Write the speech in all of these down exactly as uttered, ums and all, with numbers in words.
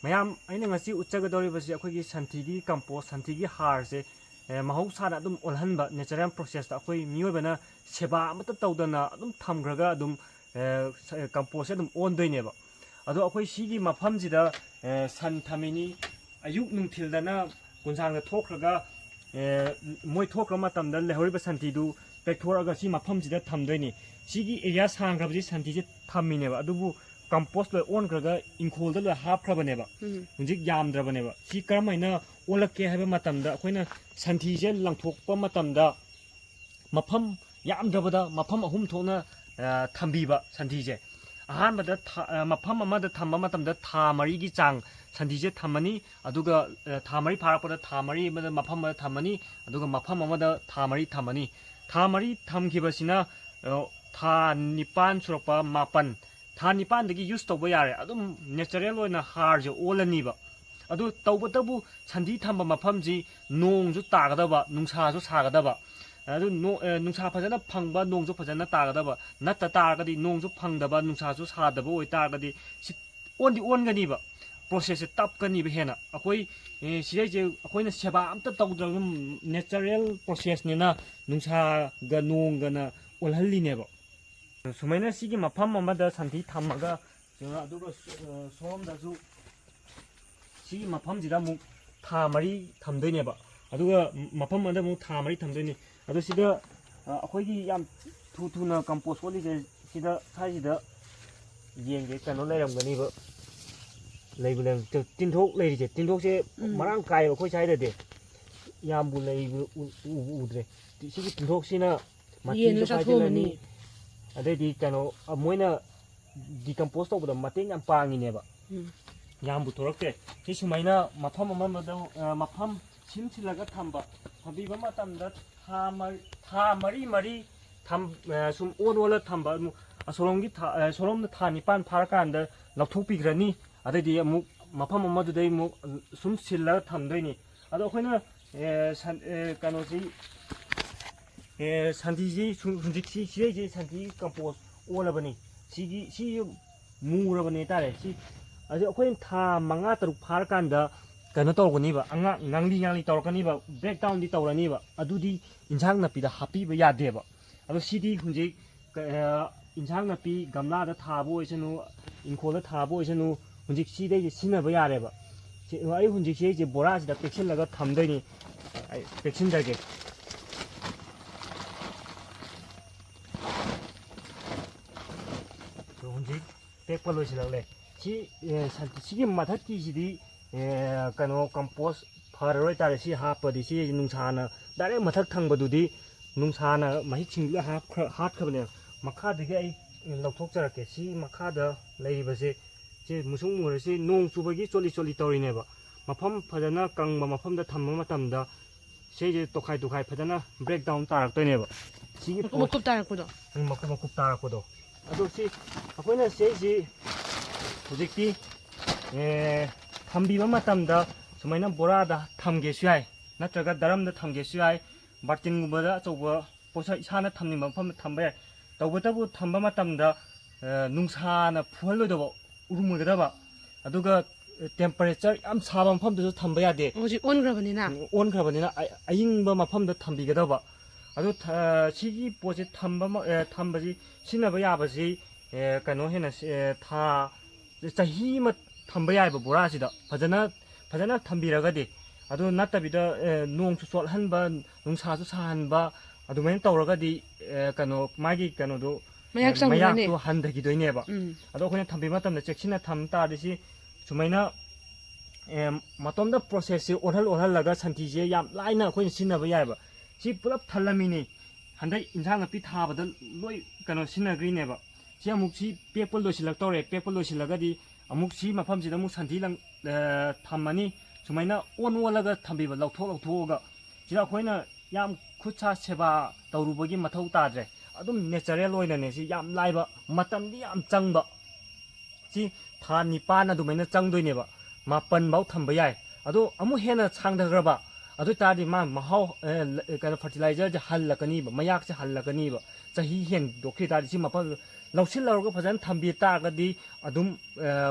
ꯃꯌꯥꯝ, ꯑꯩꯅ ꯉꯁꯤ ꯎꯠꯆꯒꯗꯧꯔꯤꯕꯁꯤ ꯑꯩꯈꯣꯏꯒꯤ ꯁꯟꯊꯤꯒꯤ ꯀꯝꯄꯣꯁ, ꯁꯟꯊꯤꯒꯤ ꯍꯥꯔꯁꯦ, ꯑꯦ, ꯃꯍꯧꯁꯥꯅ ꯑꯗꯨꯝ ꯑꯣꯜꯍꯟꯕ, natural processꯇ ꯑꯩꯈꯣꯏ ꯃꯤꯑꯣꯏꯕꯅ ꯁꯦꯕꯥ ꯑꯃꯠꯇ ꯇꯧꯗꯅ ꯑꯗꯨꯝ ꯊꯝꯈ꯭ꯔꯒ ꯑꯗꯨꯝ, ꯑꯦ, ꯁ-, ꯀꯝꯄꯣꯁꯁꯦ ꯑꯗꯨꯝ ꯑꯣꯟꯗꯣꯏꯅꯦꯕ꯫ ꯑꯗꯣ ꯑꯩꯈꯣꯏ ꯁꯤꯒꯤ ꯃꯐꯝꯁꯤꯗ, ꯑꯦ, ꯁꯟ ꯊꯝꯃꯤꯅꯤ, ꯑꯌꯨꯛ ꯅꯨꯡꯊꯤꯜꯗꯅ ꯀꯣꯟꯁꯥꯡꯗ ꯊꯣꯛꯈ꯭ꯔꯒ, ꯑꯦ, ꯃꯣꯏ ꯊꯣꯛꯈ꯭ꯔ ꯃꯇꯝꯗ ꯂꯩꯍꯧꯔꯤꯕ ꯁꯟꯊꯤꯗꯨ ꯄꯦꯛꯊꯣꯔꯛꯑꯒ ꯁꯤ ꯃꯐꯝꯁꯤꯗ ꯊꯝꯗꯣꯏꯅꯤ꯫ ꯁꯤꯒꯤ ꯑꯦꯔꯤꯌꯥ ꯁꯥꯡꯈ꯭ꯔꯕꯁꯤ ꯁꯟꯊꯤꯁꯦ ꯊꯝꯃꯤꯅꯦꯕ, ꯑꯗꯨꯕꯨ ꯀꯝꯄꯣꯁ ꯂꯣꯏ ꯑꯣꯟꯈ꯭ꯔꯒ ꯏꯪꯈꯣꯜꯗ ꯂꯣꯏ ꯍꯥꯞꯈ꯭ꯔꯕꯅꯦꯕ꯫ ꯎꯝ꯫ ꯍꯧꯖꯤꯛ ꯌꯥꯝꯗ꯭ꯔꯕꯅꯦꯕ꯫ ꯁꯤ ꯀꯔꯝꯍꯥꯏꯅ ꯑꯣꯜꯂꯛꯀꯦ ꯍꯥꯏꯕ ꯃꯇꯝꯗ, ꯑꯩꯈꯣꯏꯅ ꯁꯟꯊꯤꯁꯦ ꯂꯪꯊꯣꯛꯄ ꯃꯇꯝꯗ ꯃꯐꯝ ꯌꯥꯝꯗ꯭ꯔꯕꯗ ꯃꯐꯝ ꯑꯍꯨꯝ ꯊꯣꯛꯅ, ꯑ, ꯊꯝꯕꯤꯕ ꯁꯟꯊꯤꯁꯦ꯫ ꯑꯍꯥꯟꯕꯗ ꯊꯥ-, ꯑ, ꯃꯐꯝ ꯑꯃꯗ ꯊꯝꯕ ꯃꯇꯝꯗ ꯊꯥ ꯃꯔꯤꯒꯤ ꯆꯥꯡ ꯁꯟꯊꯤꯁꯦ ꯊꯝꯃꯅꯤ, ꯑꯗꯨꯒ, ꯑ, ꯊꯥ ꯃꯔꯤ ꯐꯥꯔꯛꯄꯗ ꯊꯥ ꯃꯔꯤ ꯑꯃꯗ ꯃꯐꯝ ꯑꯃꯗ ꯊꯝꯃꯅꯤ, ꯑꯗꯨꯒ ꯃꯐꯝ ꯑꯃꯗ ꯊꯥ ꯃꯔꯤ ꯊꯝꯃꯅꯤ꯫ ꯊꯥ ꯃꯔꯤ ꯊꯝꯈꯤꯕꯁꯤꯅ, ꯑ, ꯊꯥ ꯅꯤꯄꯥꯟ ꯁꯨꯔꯛꯄ, ꯃꯥꯄꯟ, ꯊꯥ ꯅꯤꯄꯥꯟꯗꯒꯤ ꯌꯨꯁ ꯇꯧꯕ ꯌꯥꯔꯦ꯫ ꯑꯗꯨꯝ ꯅꯦꯆꯔꯦꯜ ꯑꯣꯏꯅ ꯍꯥꯔꯁꯦ ꯑꯣꯜꯂꯅꯤꯕ꯫ ꯑꯗꯨ ꯇꯧꯕꯇꯕꯨ ꯁꯟꯊꯤ ꯊꯝꯕ ꯃꯐꯝꯁꯤ ꯅꯣꯡꯁꯨ ꯇꯥꯒꯗꯕ, ꯅꯨꯡꯁꯥꯁꯨ ꯁꯥꯒꯗꯕ, ꯑꯗꯨ ꯅꯣ-, ꯑꯦ, ꯅꯨꯡꯁꯥ ꯐꯖꯅ ꯐꯪꯕ, ꯅꯣꯡꯁꯨ ꯐꯖꯅ ꯇꯥꯒꯗꯕ, ꯅꯠꯇ ꯇꯥꯔꯒꯗꯤ, ꯅꯣꯡꯁꯨ ꯐꯪꯗꯕ, ꯅꯨꯡꯁꯥꯁꯨ ꯁꯥꯗꯕ ꯑꯣꯏꯇꯥꯔꯒꯗꯤ ꯁꯤ ꯑꯣꯟꯗꯤ ꯑꯣꯟꯒꯅꯤꯕ, ꯄ꯭ꯔꯣꯁꯦꯁꯁꯦ ꯇꯞꯀꯅꯤꯕ ꯍꯦꯟꯅ꯫ ꯑꯩꯈꯣꯏ, ꯑꯦ, ꯁꯤꯗꯩꯁꯦ ꯑꯩꯈꯣꯏꯅ ꯁꯦꯕꯥ ꯑꯝꯇ ꯇꯧꯗ꯭ꯔꯕ ꯅꯦꯆꯔꯦꯜ ꯄ꯭ꯔꯣꯁꯦꯁꯅꯤꯅ ꯅꯨꯡꯁꯥꯒ ꯅꯣꯡꯒꯅ ꯑꯣꯜꯍꯜꯂꯤꯅꯦꯕ꯫ ꯁꯨꯃꯥꯏꯅ ꯁꯤꯒꯤ ꯃꯐꯝ ꯑꯃꯗ ꯁꯟꯊꯤ ꯊꯝꯃꯒ, ꯑꯗꯨꯒ, ꯑ, ꯁꯣꯝꯗꯁꯨ ꯁꯤꯒꯤ ꯃꯐꯝꯁꯤꯗ ꯑꯃꯨꯛ ꯊꯥ ꯃꯔꯤ ꯊꯝꯗꯣꯏꯅꯦꯕ꯫ ꯑꯗꯨꯒ ꯃꯐꯝ ꯑꯃꯗ ꯑꯃꯨꯛ ꯊꯥ ꯃꯔꯤ ꯊꯝꯗꯣꯏꯅꯤ꯫ ꯑꯗꯣ ꯁꯤꯗ, ꯑ, ꯑꯩꯈꯣꯏꯒꯤ ꯌꯥꯝ ꯊꯨ ꯊꯨꯅ ꯀꯝꯄꯣꯁ ꯑꯣꯜꯂꯤꯁꯦ ꯁꯤꯗ, ꯁ꯭ꯋꯥꯏꯁꯤꯗ ꯌꯦꯡꯒꯦ, ꯀꯩꯅꯣ ꯂꯩꯔꯝꯒꯅꯤꯕ꯫ ꯂꯩꯕꯨ ꯂꯩꯔꯝ-, ꯇꯤꯟꯊꯣꯛ ꯂꯩꯔꯤꯁꯦ, ꯇꯤꯟꯊꯣꯛꯁꯦ ꯎꯝ꯫ ꯃꯔꯥꯡ ꯀꯥꯏꯌꯦꯕ ꯑꯩꯈꯣꯏ ꯁ꯭ꯋꯥꯏꯗꯗꯤ꯫ ꯌꯥꯝꯕꯨ ꯂꯩꯕ ꯎ-, ꯎꯕꯨ ꯎꯗ꯭ꯔꯦ꯫ ꯁꯤꯒꯤ ꯇꯤꯟꯊꯣꯛꯁꯤꯅ ꯃꯊꯤꯁꯨ ꯌꯦꯟꯁꯨ ꯐꯥꯏꯖꯤꯜꯂꯅꯤ꯫ ꯆꯥꯊꯣꯛꯑꯝꯃꯅꯤ꯫ ꯑꯗꯩꯗꯤ ꯀꯩꯅꯣ, ꯑ, ꯃꯣꯏꯅ ꯗꯤꯀꯝꯄꯣꯁ ꯇꯧꯕꯗ ꯃꯇꯦꯡ ꯌꯥꯝ ꯄꯥꯡꯉꯤꯅꯦꯕ꯫ ꯎꯝ꯫ ꯌꯥꯝꯕꯨ ꯊꯣꯔꯛꯇꯦ꯫ ꯁꯤ ꯁꯨꯃꯥꯏꯅ ꯃꯐꯝ ꯑꯃꯗ, ꯑ, ꯃꯐꯝ ꯁꯤꯟ ꯁꯤꯜꯂꯒ ꯊꯝꯕ, ꯊꯝꯕꯤꯕ ꯃꯇꯝꯗ ꯊꯥ ꯃꯔꯤ, ꯊꯥ ꯃꯔꯤ ꯃꯔꯤ ꯊꯝ-, ꯑ, ꯁꯨꯝ ꯑꯣꯟ ꯑꯣꯜꯂ ꯊꯝꯕ꯫ ꯑꯃꯨꯛ ꯑꯁꯣꯝꯒꯤ ꯊꯥ, ꯑ, ꯁꯣꯝꯗ ꯊꯥ ꯅꯤꯄꯥꯟ ꯐꯥꯔꯀꯥꯟꯗ ꯂꯧꯊꯣꯛꯄꯤꯈ꯭ꯔꯅꯤ꯫ ꯑꯗꯩꯗꯤ ꯑꯃꯨꯛ ꯃꯐꯝ ꯑꯃꯗꯨꯗꯩ ꯑꯃꯨꯛ ꯁꯨꯝ ꯁꯤꯜꯂꯒ ꯊꯝꯗꯣꯏꯅꯤ꯫ ꯑꯗꯣ ꯑꯩꯈꯣꯏꯅ, ꯑꯦ, ꯁꯟ-, ꯑꯦ, ꯀꯩꯅꯣꯁꯤ, ꯑꯦ, ꯁꯟꯊꯤꯁꯤ ꯁꯨ-, ꯍꯧꯖꯤꯛꯁꯤ ꯁꯤꯗꯩꯁꯤ ꯁꯟꯊꯤ ꯀꯝꯄꯣꯁ ꯑꯣꯜꯂꯕꯅꯤ꯫ ꯁꯤꯒꯤ, ꯁꯤ ꯃꯨꯔꯕꯅꯦ ꯍꯥꯏꯇꯥꯔꯦ꯫ ꯁꯤ ꯑꯗꯨ ꯑꯩꯈꯣꯏꯅ ꯊꯥ ꯃꯉꯥ ꯇꯔꯨꯛ ꯐꯥꯔꯀꯥꯟꯗ ꯀꯩꯅꯣ ꯇꯧꯔꯛꯀꯅꯤꯕ, ꯑꯉꯥꯡ ꯉꯥꯡꯂꯤ ꯉꯥꯡꯂꯤ ꯇꯧꯔꯛꯀꯅꯤꯕ, ꯕ꯭ꯔꯦꯛ ꯗꯥꯎꯟꯗꯤ ꯇꯧꯔꯅꯤꯕ꯫ ꯑꯗꯨꯗꯤ ꯏꯟꯁꯥꯡ ꯅꯥꯄꯤꯗ ꯍꯥꯞꯄꯤꯕ ꯌꯥꯗꯦꯕ꯫ ꯑꯗꯣ ꯁꯤꯗꯤ ꯍꯧꯖꯤꯛ ꯀ-, ꯑ, ꯏꯟꯁꯥꯡ ꯅꯥꯄꯤ ꯒꯝꯂꯥꯗ ꯊꯥꯕ ꯑꯣꯏꯁꯅꯨ, ꯏꯪꯈꯣꯜꯗ ꯊꯥꯕ ꯑꯣꯏꯁꯅꯨ, ꯍꯧꯖꯤꯛ ꯁꯤꯗꯩꯁꯦ ꯁꯤꯖꯤꯟꯅꯕ ꯌꯥꯔꯦꯕ꯫ ꯁꯤ, ꯑꯩ ꯍꯧꯖꯤꯛꯁꯦ ꯑꯩꯁꯦ ꯕꯣꯔꯥꯁꯤꯗ ꯄꯦꯛꯁꯤꯜꯂꯒ ꯊꯝꯗꯣꯏꯅꯤ꯫ ꯑꯩ ꯄꯦꯛꯁꯤꯟꯖꯒꯦ꯫ ꯑꯗꯣ ꯍꯧꯖꯤꯛ ꯄꯦꯛꯄ ꯂꯣꯏꯁꯤꯜꯂꯛꯂꯦ꯫ ꯁꯤ, ꯑꯦ, ꯁꯟ-, ꯁꯤꯒꯤ ꯃꯊꯛꯀꯤꯁꯤꯗꯤ, ꯑꯦ, ꯀꯩꯅꯣ, ꯀꯝꯄꯣꯁ ꯐꯔꯔꯣꯏ ꯇꯥꯔꯦ꯫ ꯁꯤ ꯍꯥꯞꯄꯗꯤ ꯁꯤ ꯅꯨꯡꯁꯥꯅ ꯗꯥꯏꯔꯦꯛ ꯃꯊꯛ ꯊꯪꯕꯗꯨꯗꯤ ꯅꯨꯡꯁꯥꯅ ꯃꯍꯤꯛꯁꯤꯡꯗꯨꯗ ꯍꯥꯞꯈ꯭ꯔ-, ꯍꯥꯠꯈ꯭ꯔꯕꯅꯦꯕ꯫ ꯃꯈꯥꯗꯒꯤ ꯑꯩ ꯂꯧꯊꯣꯛꯆꯔꯛꯀꯦ꯫ ꯁꯤ ꯃꯈꯥꯗ ꯂꯩꯔꯤꯕꯁꯦ, ꯁꯤ ꯃꯨꯁꯨꯛ ꯃꯨꯔꯁꯤ ꯅꯣꯡ ꯆꯨꯕꯒꯤ ꯆꯣꯠꯂꯤ ꯆꯣꯠꯂꯤ ꯇꯧꯔꯤꯅꯦꯕ꯫ ꯃꯐꯝ ꯐꯖꯅ ꯀꯪꯕ ꯃꯐꯝꯗ ꯊꯝꯕ ꯃꯇꯝꯗ ꯁꯤꯁꯦ ꯇꯣꯈꯥꯏ ꯇꯣꯈꯥꯏ ꯐꯖꯅ ꯕ꯭ꯔꯦꯛ ꯗꯥꯎꯟ ꯇꯥꯔꯛꯇꯣꯏꯅꯦꯕ꯫ ꯁꯤꯒꯤ ꯃꯀꯨꯞ ꯄꯣꯠ-, ꯃꯀꯨꯞ ꯇꯥꯔꯛꯄꯗꯣ꯫ ꯎꯝ, ꯃꯀꯨꯞ ꯃꯀꯨꯞ ꯇꯥꯔꯛꯄꯗꯣ꯫ ꯑꯗꯣ ꯁꯤ ꯑꯩꯈꯣꯏꯅ ꯁꯤꯁꯤ ꯍꯧꯖꯤꯛꯇꯤ, ꯑꯦ, ꯊꯝꯕꯤꯕ ꯃꯇꯝꯗ ꯁꯨꯃꯥꯏꯅ ꯕꯣꯔꯥꯗ ꯊꯝꯒꯦꯁꯨ ꯌꯥꯏ, ꯅꯠꯇ꯭ꯔꯒ ꯗꯔꯝꯗ ꯊꯝꯒꯦꯁꯨ ꯌꯥꯏ, ꯕꯥꯔꯇꯤꯟꯒꯨꯝꯕꯗ ꯑꯆꯧꯕ ꯄꯣꯠꯁꯛ ꯏꯁꯥꯅ ꯊꯝꯅꯤꯡꯕ ꯃꯐꯝꯗ ꯊꯝꯕ ꯌꯥꯏ꯫ ꯇꯧꯕꯇꯕꯨ ꯊꯝꯕ ꯃꯇꯝꯗ, ꯑ, ꯅꯨꯡꯁꯥꯅ ꯐꯨꯍꯜꯂꯣꯏꯗꯕ, ꯎꯔꯨꯝ ꯑꯣꯏꯒꯗꯕ, ꯑꯗꯨꯒ temperature ꯌꯥꯝ ꯁꯥꯕ ꯃꯐꯝꯗꯁꯨ ꯊꯝꯕ ꯌꯥꯗꯦ꯫ ꯍꯧꯖꯤꯛ ꯑꯣꯟꯈ꯭ꯔꯕꯅꯤꯅ꯫ ꯑꯣꯟꯈ꯭ꯔꯕꯅꯤꯅ ꯑ-, ꯑꯏꯪꯕ ꯃꯐꯝꯗ ꯊꯝꯕꯤꯒꯗꯧꯕ꯫ ꯑꯗꯨ ꯊ-, ꯁꯤꯒꯤ ꯄꯣꯠꯁꯦ ꯊꯝꯕ ꯃ-, ꯑꯦ, ꯊꯝꯕꯁꯤ, ꯁꯤꯖꯤꯟꯅꯕ ꯌꯥꯕꯁꯤ, ꯑꯦ, ꯀꯩꯅꯣ ꯍꯦꯟꯅ ꯁꯤ-, ꯑꯦ, ꯊꯥ, ꯆꯍꯤ ꯑꯃ ꯊꯝꯕ ꯌꯥꯏꯕ ꯕꯣꯔꯥꯁꯤꯗ꯫ ꯐꯖꯅ, ꯐꯖꯅ ꯊꯝꯕꯤꯔꯒꯗꯤ꯫ ꯑꯗꯨ ꯅꯠꯇꯕꯤꯗ, ꯑꯦ, ꯅꯣꯡꯁꯨ ꯆꯣꯠꯍꯟꯕ, ꯅꯨꯡꯁꯥꯁꯨ ꯁꯥꯍꯟꯕ, ꯑꯗꯨꯃꯥꯏꯅ ꯇꯧꯔꯒꯗꯤ, ꯑꯦ, ꯀꯩꯅꯣ, ꯃꯥꯒꯤ ꯀꯩꯅꯣꯗꯣ, ꯃꯌꯥꯛ ꯑꯦ, ꯆꯪꯈ꯭ꯔꯅꯤ꯫ ꯃꯌꯥꯛꯇꯣ ꯍꯟꯊꯈꯤꯗꯣꯏꯅꯦꯕ꯫ ꯎꯝ꯫ ꯑꯗꯣ ꯑꯩꯈꯣꯏꯅ ꯊꯝꯕꯤꯕ ꯃꯇꯝꯗ ꯆꯦꯛꯁꯤꯟꯅ ꯊꯝ ꯇꯥꯔꯗꯤ ꯁꯤ ꯁꯨꯃꯥꯏꯅ, ꯑꯦ, ꯃꯇꯣꯝꯗ process ꯁꯦ ꯑꯣꯜꯍꯜ ꯑꯣꯜꯍꯜꯂꯒ ꯁꯟꯊꯤꯁꯦ ꯌꯥꯝ ꯂꯥꯏꯅ ꯑꯩꯈꯣꯏꯅ ꯁꯤꯖꯤꯟꯅꯕ ꯌꯥꯏꯑꯕ꯫ ꯁꯤ ꯄꯨꯂꯞ ꯊꯜꯂꯝꯃꯤꯅꯤ꯫ ꯍꯟꯗꯛ ꯏꯟꯁꯥꯡ ꯅꯥꯄꯤ ꯊꯥꯕꯗ ꯂꯣꯏ ꯀꯩꯅꯣ ꯁꯤꯖꯤꯟꯅꯈ꯭ꯔꯤꯅꯦꯕ꯫ ꯁꯤ ꯑꯃꯨꯛ ꯁꯤ ꯄꯦꯛꯄ ꯂꯣꯏꯁꯤꯜꯂꯛꯇꯧꯔꯦ꯫ ꯄꯦꯛꯄ ꯂꯣꯏꯁꯤꯜꯂꯒꯗꯤ ꯑꯃꯨꯛ ꯁꯤ ꯃꯐꯝꯁꯤꯗ ꯑꯃꯨꯛ ꯁꯟꯊꯤ ꯂꯪ-, ꯑ, ꯊꯝꯃꯅꯤ꯫ ꯁꯨꯃꯥꯏꯅ ꯑꯣꯟ ꯑꯣꯜꯂꯒ ꯊꯝꯕꯤꯕ, ꯂꯧꯊꯣꯛ ꯂꯧꯊꯣꯛꯑꯒ꯫ ꯁꯤꯗ ꯑꯩꯈꯣꯏꯅ ꯌꯥꯝ ꯈꯨꯠ ꯁꯥ ꯁꯦꯕꯥ ꯇꯧꯔꯨꯕꯒꯤ ꯃꯊꯧ ꯇꯥꯗ꯭ꯔꯦ꯫ ꯑꯗꯨꯝ natural ꯑꯣꯏꯅꯅꯦ꯫ ꯁꯤ ꯌꯥꯝ ꯂꯥꯏꯕ, ꯃꯇꯝꯗꯤ ꯌꯥꯝ ꯆꯪꯕ꯫ ꯁꯤ ꯊꯥ ꯅꯤꯄꯥꯟ ꯑꯗꯨꯃꯥꯏꯅ ꯆꯪꯗꯣꯏꯅꯦꯕ, ꯃꯥꯄꯟ ꯐꯥꯎ ꯊꯝꯕ ꯌꯥꯏ꯫ ꯑꯗꯣ ꯑꯃꯨꯛ ꯍꯦꯟꯅ ꯁꯥꯡꯊꯈ꯭ꯔꯕ, ꯑꯗꯨ ꯑꯣꯏ ꯇꯥꯔꯗꯤ ꯃꯥ ꯃꯍꯥꯎ, ꯑꯦ, ꯂ-, ꯀꯩꯅꯣ, fertilizer ꯁꯦ ꯍꯜꯂꯛꯀꯅꯤꯕ, ꯃꯌꯥꯛꯁꯦ ꯍꯜꯂꯛꯀꯅꯤꯕ꯫ ꯆꯍꯤ ꯍꯦꯟꯗꯣꯛꯈꯤ ꯇꯥꯔꯗꯤ ꯁꯤ ꯃꯐꯝ, ꯂꯧꯁꯤꯜꯂꯧꯔꯒ ꯐꯖꯅ ꯊꯝꯕꯤ ꯇꯥꯔꯒꯗꯤ ꯑꯗꯨꯝ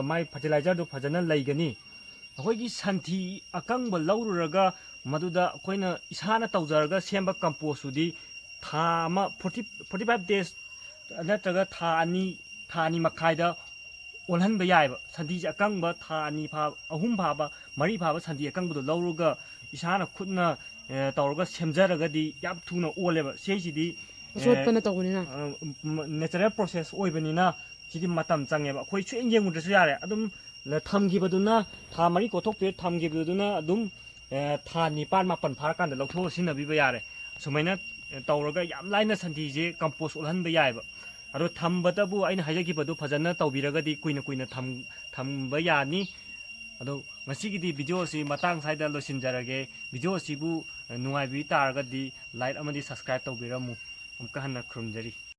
ꯃꯥꯏ ꯐꯔꯇꯤꯂꯥꯏꯖꯔꯗꯨ ꯐꯖꯅ ꯂꯩꯒꯅꯤ꯫ ꯑꯩꯈꯣꯏꯒꯤ ꯁꯟꯊꯤ ꯑꯀꯪꯕ ꯂꯧꯔꯨꯔꯒ ꯃꯗꯨꯗ ꯑꯩꯈꯣꯏꯅ ꯏꯁꯥꯅ ꯇꯧꯖꯔꯒ ꯁꯦꯝꯕ ꯀꯝꯄꯣꯁꯇꯨꯗꯤ ꯊꯥ ꯑꯃ, forty forty five days ꯅꯠꯇ꯭ꯔꯒ ꯊꯥ ꯑꯅꯤ, ꯊꯥ ꯑꯅꯤ ꯃꯈꯥꯏꯗ ꯑꯣꯜꯍꯟꯕ ꯌꯥꯏꯑꯕ꯫ ꯁꯟꯊꯤꯁꯦ ꯑꯀꯪꯕ ꯊꯥ ꯑꯅꯤ ꯐꯥꯕ, ꯑꯍꯨꯝ ꯐꯥꯕ, ꯃꯔꯤ ꯐꯥꯕ ꯁꯟꯊꯤ ꯑꯀꯪꯕꯗꯣ ꯂꯧꯔꯒ ꯏꯁꯥꯅ ꯈꯨꯠꯅ ꯇꯧꯔꯒ ꯁꯦꯝꯖꯔꯒꯗꯤ ꯌꯥꯝ ꯊꯨꯅ ꯑꯣꯜꯂꯦꯕ꯫ ꯁꯤꯁꯤꯗꯤ ꯑꯆꯣꯠꯄꯅ ꯇꯧꯕꯅꯤꯅ꯫ ꯅꯦꯆꯔꯦꯜ ꯄ꯭ꯔꯣꯁꯦꯁ ꯑꯣꯏꯕꯅꯤꯅ ꯁꯤꯗꯤ ꯃꯇꯝ ꯆꯪꯉꯦꯕ꯫ ꯑꯩꯈꯣꯏ ꯁꯨꯛꯌꯦꯡ ꯌꯦꯡꯉꯨꯗ꯭ꯔꯁꯨ ꯌꯥꯔꯦ꯫ ꯑꯗꯨꯝ ꯊꯝꯈꯤꯕꯗꯨꯅ, ꯊꯥ ꯃꯔꯤ ꯀꯣꯊꯣꯛꯄꯤꯔ ꯊꯝꯈꯤꯕꯗꯨꯅ ꯑꯗꯨꯝ ꯊꯥ ꯅꯤꯄꯥꯟ ꯃꯥꯄꯟ ꯐꯥꯔꯀꯥꯟꯗ ꯂꯧꯊꯣꯛꯑ ꯁꯤꯖꯤꯟꯅꯕꯤꯕ ꯌꯥꯔꯦ꯫ ꯁꯨꯃꯥꯏꯅ ꯇꯧꯔꯒ ꯌꯥꯝ ꯂꯥꯏꯅ ꯁꯟꯊꯤꯁꯦ ꯀꯝꯄꯣꯁ ꯑꯣꯜꯍꯟꯕ ꯌꯥꯏꯑꯕ꯫ ꯑꯗꯣ ꯊꯝꯕꯇꯕꯨ ꯑꯩꯅ ꯍꯥꯏꯖꯈꯤꯕꯗꯣ ꯐꯖꯅ ꯇꯧꯕꯤꯔꯒꯗꯤ ꯀꯨꯏꯅ ꯀꯨꯏꯅ ꯊꯝꯕ ꯌꯥꯅꯤ꯫ ꯑꯗꯣ ꯉꯁꯤꯒꯤꯗꯤ ꯚꯤꯗꯤꯑꯣ ꯑꯁꯤ ꯃꯇꯥꯡ ꯁ꯭ꯋꯥꯏꯗ ꯂꯣꯏꯁꯤꯟꯖꯔꯒꯦ꯫ ꯚꯤꯗꯤꯑꯣ ꯑꯁꯤꯕꯨ ꯅꯨꯡꯉꯥꯏꯕꯤ ꯇꯥꯔꯒꯗꯤ ꯂꯥꯏꯛ ꯑꯃꯗꯤ ꯁꯕꯁꯀ꯭ꯔꯥꯏꯕ ꯇꯧꯕꯤꯔꯝꯃꯨ꯫ ꯑꯃꯨꯛꯀ ꯍꯟꯅ ꯈꯨꯔꯨꯝꯖꯔꯤ꯫